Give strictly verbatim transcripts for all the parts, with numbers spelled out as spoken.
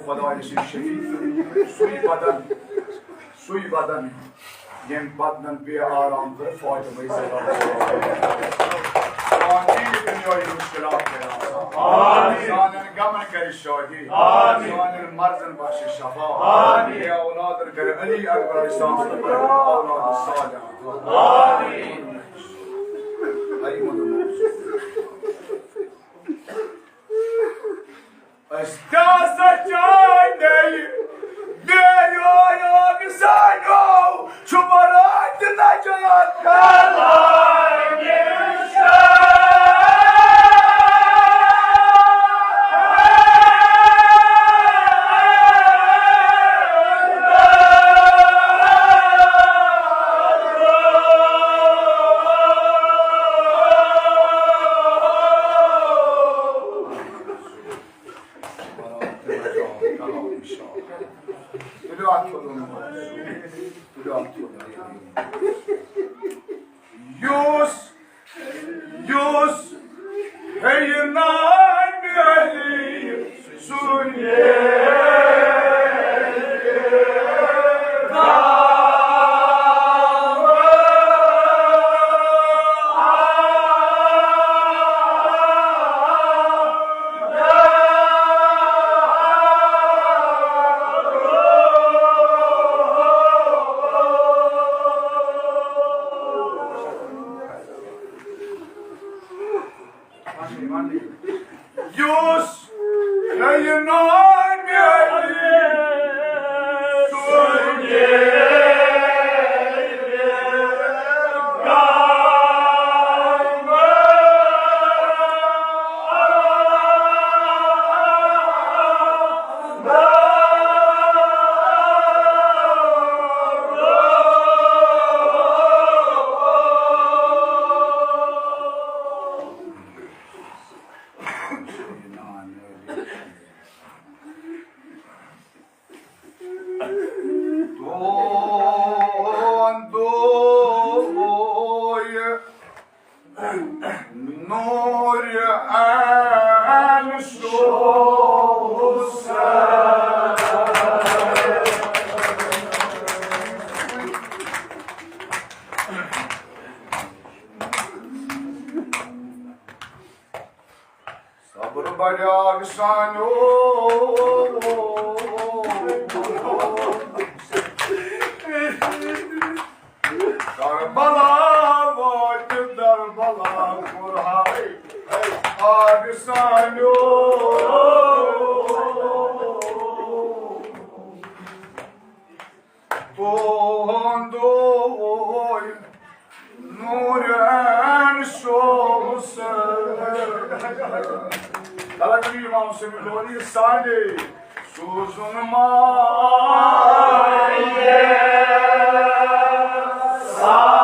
خدایہِ سُنٛد شفیع، سُے بدن، سُے بدن، ییٚمہِ بدنن بے آرام کٔر فاطمہ زہرا۔ سانہِ یہِ دُنیاہٕکۍ مُشکِلات کٔرۍ آسان۔ آمین۔ سانٮ۪ن غمن کٔرِ شٲدی۔ آمین۔ سانٮ۪ن مرضن بخشِ شفا۔ آمین۔ یا اولادن کٔرِ علی اکبر علیہ السلام سٕنٛدِ پٲٹھۍ اولاد صالح۔ آمین۔ أسۍ تہِ ہسا چاے دِلہِ، بیٚیہِ یویو سانیو چھُ برات نجات کران۔ یُس، یُس ہیٚیہِ نہٕ مےٚ سُہ یُس ہیٚیہِ نہٕ مےٚ سُہ تُہُنٛدُے نوٗر عین شوس۔ صبر بڑیاگ سانیو۔ کربلا وٲتۍ دربلا کوٚر ہاے آگ سانیو۔ تُہُنٛدُے نوٗر عین شوس۔ غلط چھُ امام حسین گوری سانے سوزُن مایہِ سانے۔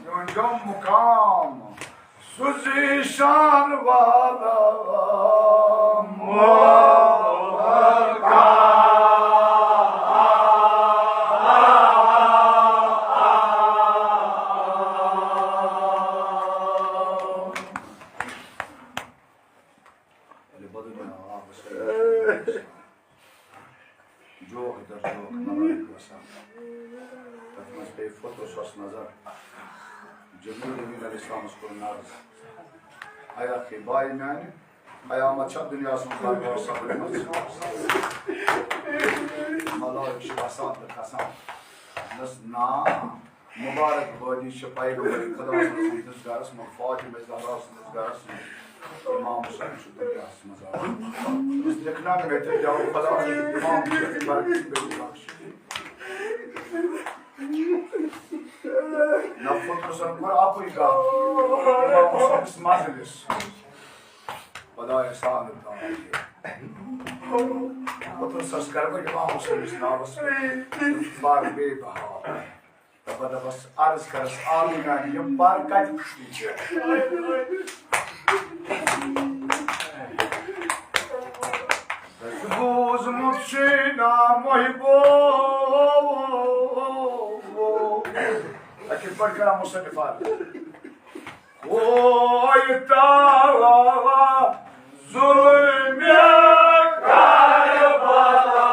میون جوٚم مُقام۔ سُہ زیٖشان والا مُلکا۔ جوک در جوک ملائک وسان۔ تتھ منٛز پیٚیہِ فطرسس نظر۔ جبریل امین علیہ السلامس کوٚر عرض، اے اکھے بایہِ میانہِ، قیامت چھا دُنیاہس منٛز برپا سپدمٕژ؟ ملائک چھِ وسان تہٕ کھسان۔ دوٚپنس، نا، مبارک بادی چھِ پیغمبر خدا صلی اللہ علیہ وسلم سٕنٛدِس گرس منٛز، فاطمہ زہرا سٕنٛدِس گرس منٛز۔ امام حسین چھُ دُنیاہس منٛز آمُت۔ یُس لیکھنا مےٚ تہِ دیو خدا سٕنٛدِ امام حسین برکت بیٚیہِ بخش۔ نہ فطرسن کوٚر اَکُے غم۔ امام حسینس مجلس۔ خۄدایَس سان تام۔ پوٚتُس حظ کَرٕ بہٕ اِمام حُسینَس ناوَس پٮ۪ٹھ بار بے بہار۔ دَپان دَپَس عرض کَرَس آمین، یِم بار کَتہِ وٕچھمٕتۍ چھِ؟ بوٗزمُت چھُے ناو محبوب۔ اَتہِ کِتھ پٲٹھۍ کَران مُصنِف عرض؟ وویتا ظلم کربلا۔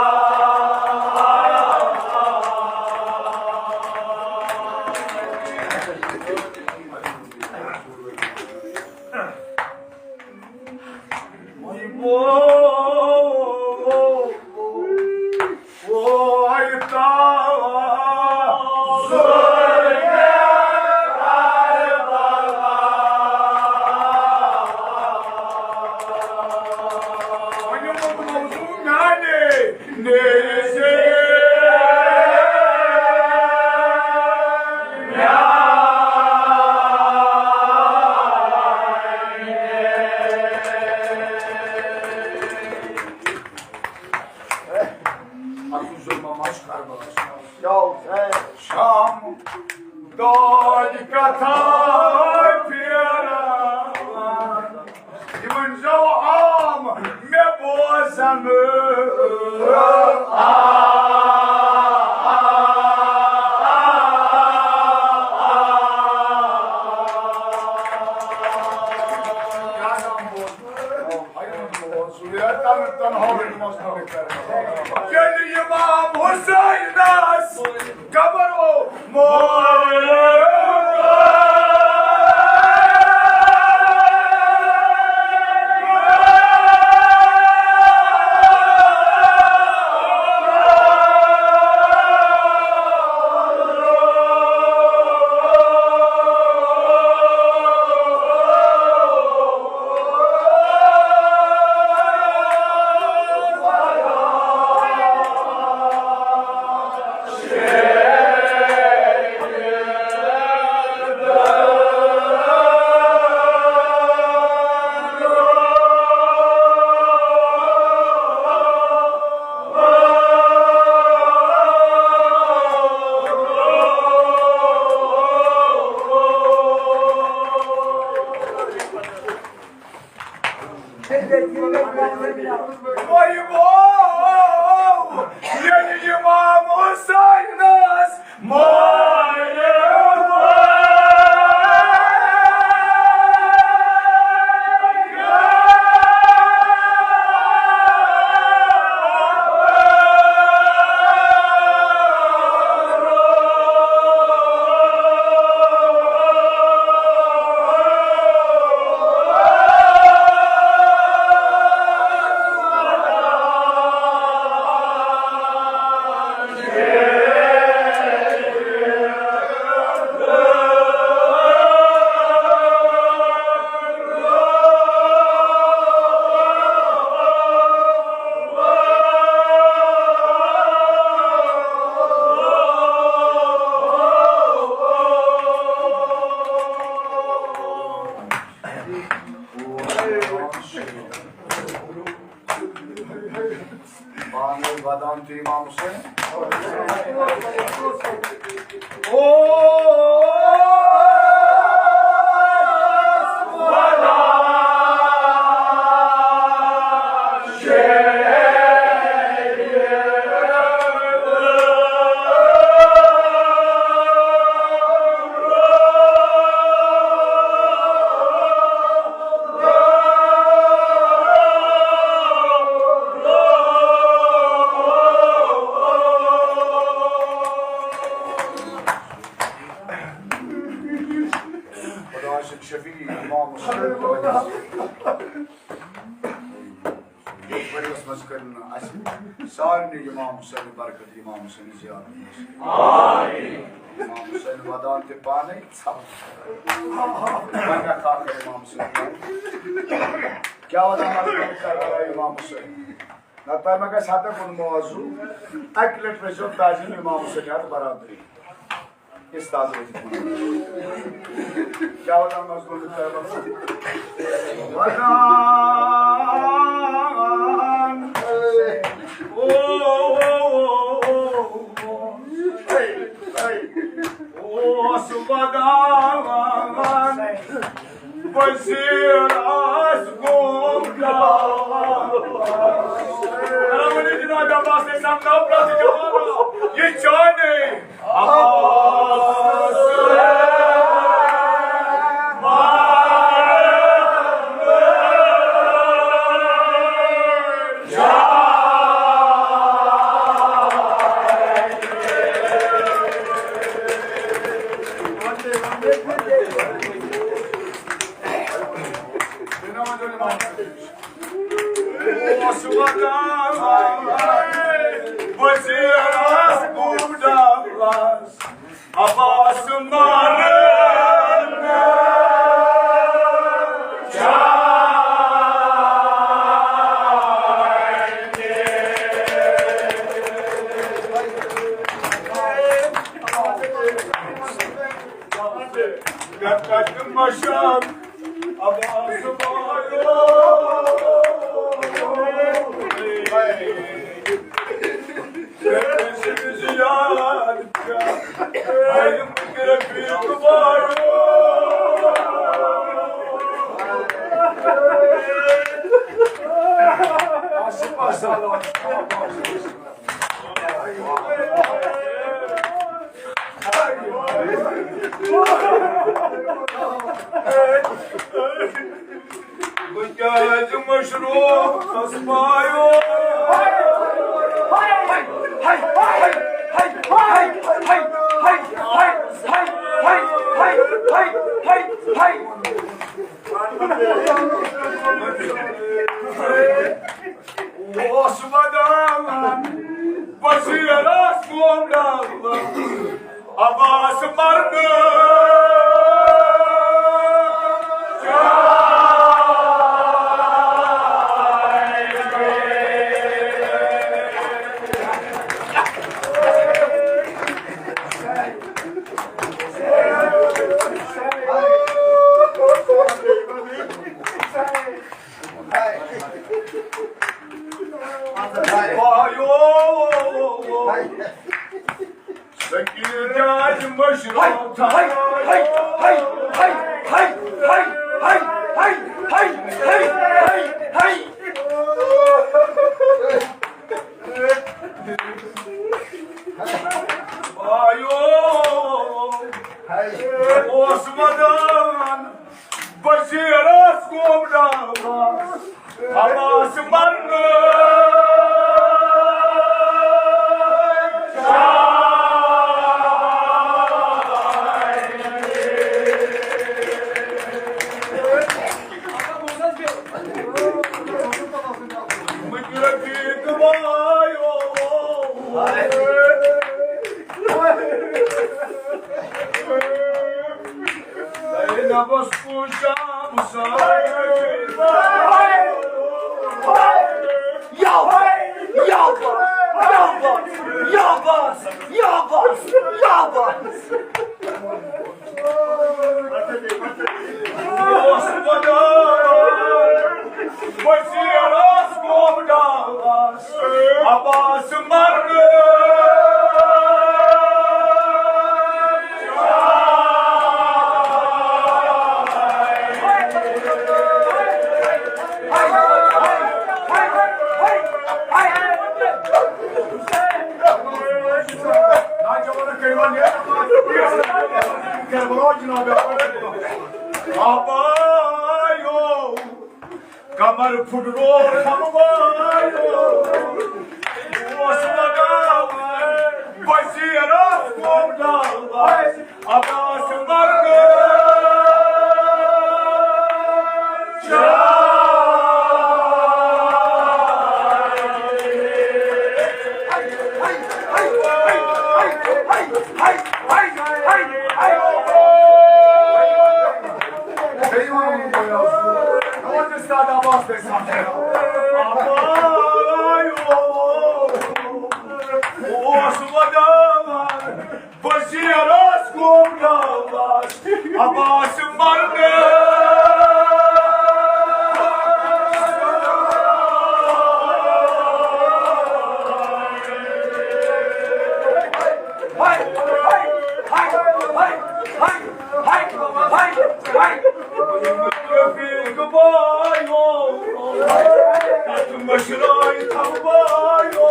اَتھ چھُ ظُلمہٕ منٛز کربلاہَس منٛز۔ شام دۄد کتھا پھیران۔ یہِ ؤنۍزیو عام مےٚ بوزن۔ ییٚلہِ امام حسینس قبر و مولد۔ وۄنۍ گوٚو ییٚلہِ امام حسینس مٲرِو۔ پانے ودان تہٕ امام حسین۔ او خۄداے سُنٛد شفیع امام حسین۔ یتھ ؤریس منٛز کٔرِن نہٕ اسہِ سارنٕے امام حسین برکت، امام حسین زیارت نصیب۔ امام حسین ودان تہِ پانے ژھۄپہٕ۔ وۄنۍ کتھ اکھ امام حسین۔ کیٛاہ ودان کربلا امام حسین؟ نتہٕ تۄہہِ ما گژھِ ہا تۄہہِ کُن موضوع؟ اکہِ لٹہِ رٔچھزیو تعظیم امام حسین یاد برابری۔ استاد روزِ۔ کیٛاہ ودان منٛز گوٚو نہٕ تۄہہِ وَنُن؟ ودان۔ وزیر اعظم گوٚو ڈاوس۔ ؤنِو جناب عباس، أسۍ سمکھو پرٛٮ۪تھ جوانو، یہِ چانے عباس۔ اوس ودان وزیر اعظم ڈاوس، عباس مارن۔ مشرق عباس مارن۔ بہٕ کیٛازِ مشروقس پایو؟ اوس ودان وزیر اعظم ڈاوس۔ عباس مرد۔ سکیٖن جاج مشرو۔ آیو۔ اوس ودان وزیر اعظم ڈاوس۔ عباس مرن۔ وزیر اعظم ڈاوس۔ عباس مرن۔ آبایو۔ کمر پھُٹرو ہموار اوس لگاوان، وزیرس گوٚو ناوان، عباس مرد۔ اوس ودان وزیرس گوٚو ناوان، عباس مرد۔ مشرای تھاوایو،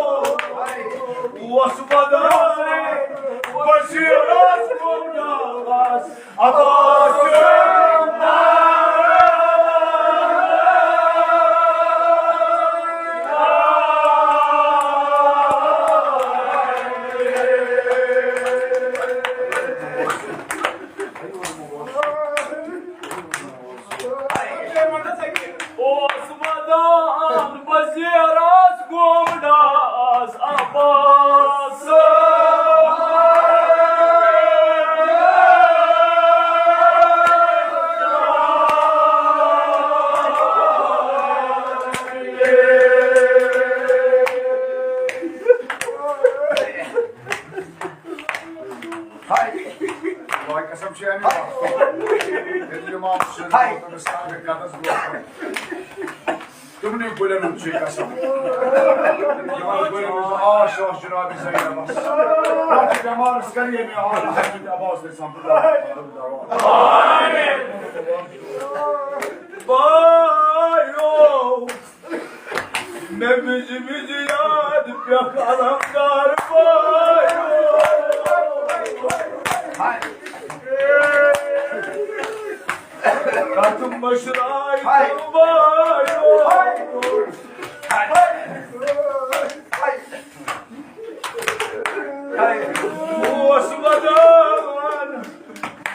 اوس ودان وزیرس گوٚو ناس، عباس۔ اوس ودان وزیرس گوٚو ناس عباس۔ ہاے۔ خۄداے قسم چھِ اَمہِ وقتہٕ۔ ییٚلہِ اِمام حُسین ہاے۔ ووت أمِس سانہِ قدس برونٛہہ کَنہِ۔ تِمنٕے گُلٮ۪ن ہُنٛد چھُ یہِ قسم۔ یِمن گُلٮ۪ن ہُنٛد آش اوس جناب زینبس۔ یَتھ بٮ۪مارَس کَرِ ییٚمہِ آش حضرت عباس علیہ السلام۔ بایو۔ مےٚ وِزِ وِزِ یاد پٮ۪کھ علمدار بایو۔ کتھ مشرایہِ ہاے۔ تِم بایو۔ اوس ودان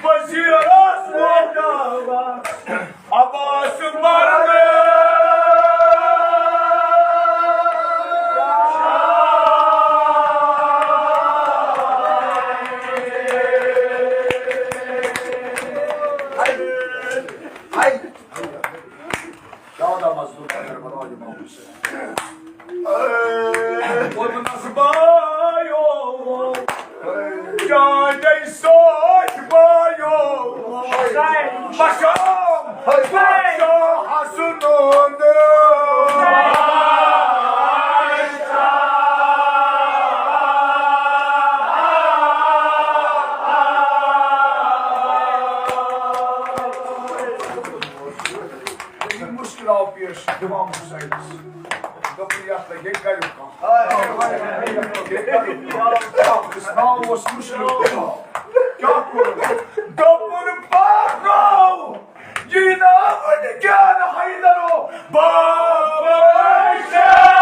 وزیرس ووتاوان عباس مرد۔ ہاے۔ کیٛاہ وَنان مزدوٗر کربلا امام حسین۔ ووٚنمَس بایو، چانڈے سۭتۍ بایو، مشام، مشام حسنون۔ یہِ مُشکِل آو پیش اِمام حُسینَس۔ دوٚپُن، یَتھ لَگہِ گَریُک کانٛہہ۔ یَتھ لَگہِ گَریُک کانٛہہ۔ أمِس ناو اوس مُشکِل۔ کیٛاہ کوٚرُن؟ دوٚپُن، پاکو، یہِ ناو وٕنہِ کیٛاہ نہٕ حیدرو؟ بابا شاہ۔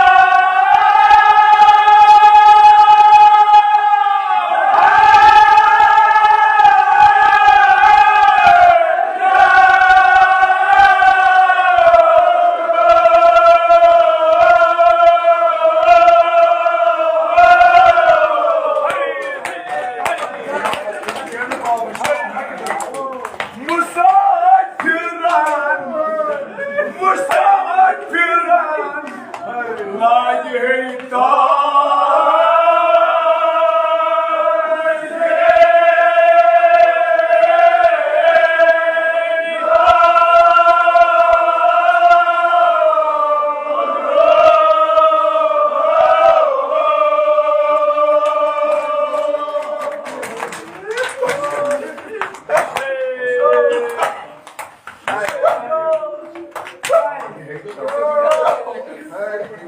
مسافرن، مسافرن، لاگہِ ہے تاج۔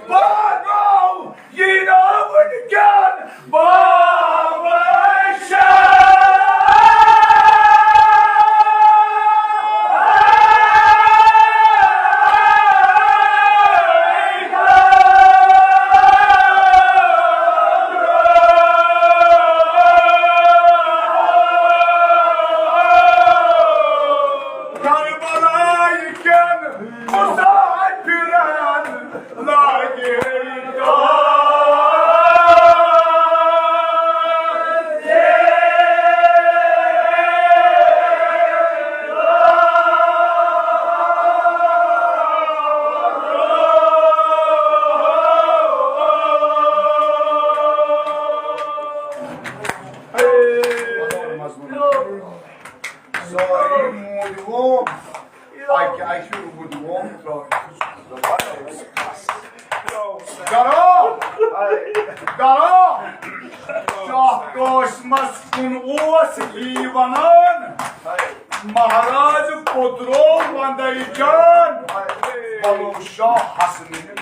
بانو، یہِ ناو وٕنکٮ۪ن بابا شاہ۔ کربلایہِ کٮ۪ن مسافرن لاگہِ ہے تاج۔ سٲری موٗدۍ ووم، اَکہِ اَکہِ روٗدۍ ووم ترٛٲوِتھ۔ گرا، گرا، شاہ قاسمس کُن اوس یی ونان، مہراز پوٚترو وندے جان، بلو شاہ حسنٕنۍ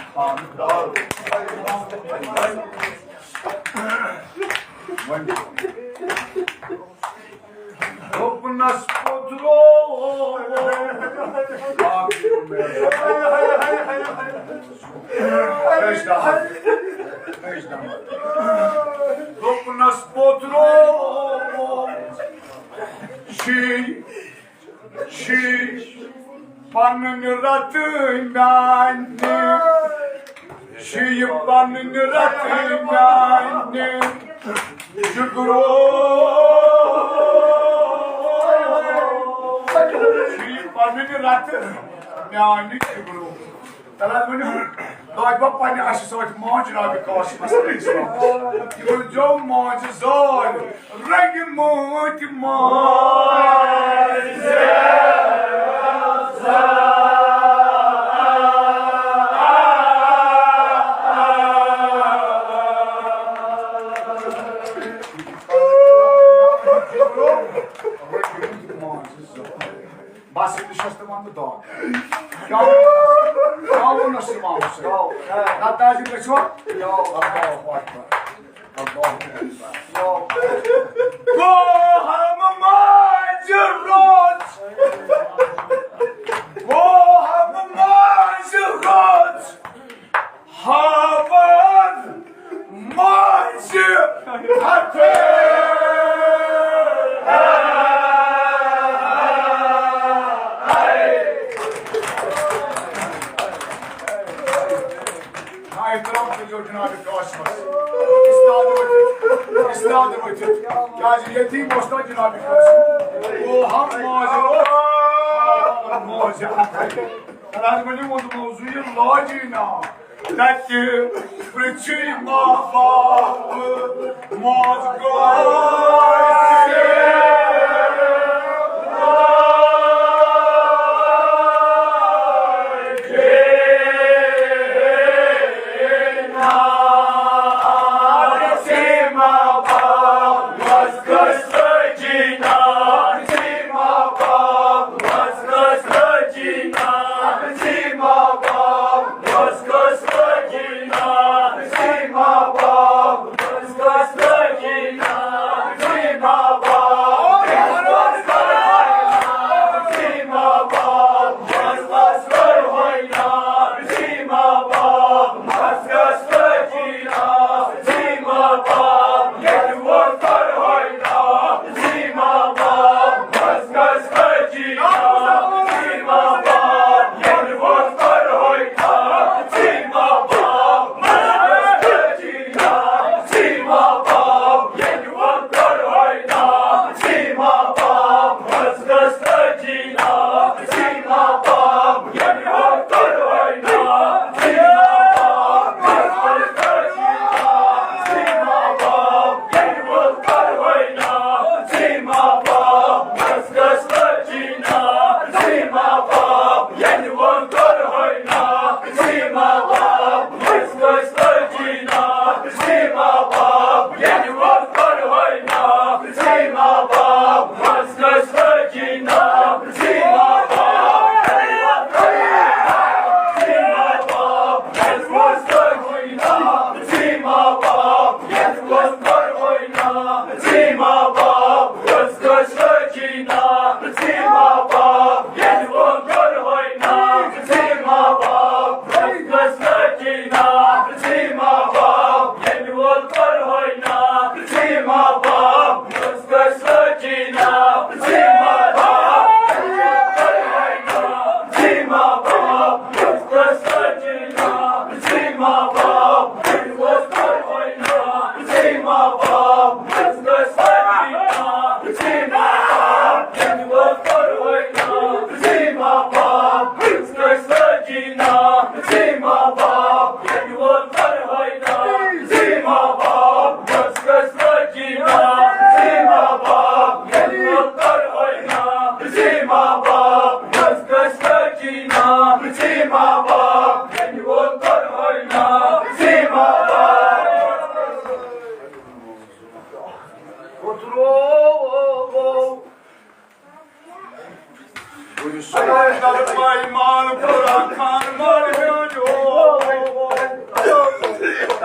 دوٚپنَس پوٚتُرو، دوٚپنَس پوٚتُرو، شی شی پنٕنۍ رتہٕ میانہِ، شی پنٕنۍ رتہٕ میانہِ جگرو، شی پنٕنۍ رتہٕ میانہِ جگرو۔ تَلہٕ حظ ؤنِو، لٲگۍ بہٕ پننہِ اَشہِ سۭتۍ ماں جناب قاسمس علیہ السلام۔ یہِ ؤنۍزیو ماجہِ زال، رنگہِ مٲتۍ ماجہِ زال۔ بس، یہِ چھَس تِمن بہٕ دعا۔ کیٛاہ ووٚن؟ کیٛاہ ووٚنُس اِمام حُسین؟ نتہٕ حظ گژھِ وۄنۍ۔ اللہ اکبر۔ اللہ اکبر۔ گوٚو ہم ماجہِ رٲژ۔ گوٚو ہم ماجہِ رٲژ۔ ہاوان ماجہِ ہتھٕ۔ ہاں، احترام کٔرِو جناب قاسمس۔ استاد ؤتھِتھ، استاد ؤتھِتھ۔ کیٛازِ یتیٖم اوس نا جناب قاسم؟ او ہم ماجہِ اوس، ہاوان ماجہِ ہتھٕ۔ رنگمنہِ ووٚن موضوع یہِ لاجی ناو۔ تتہِ پرٛژھٕے ماں باپ موج گوٚو۔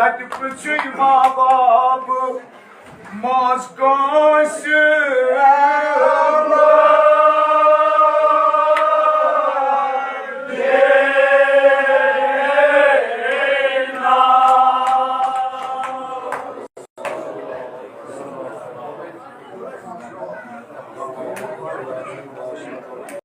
اَتہِ پرٛژھُے ماں باپ ماس کٲنٛسہِ۔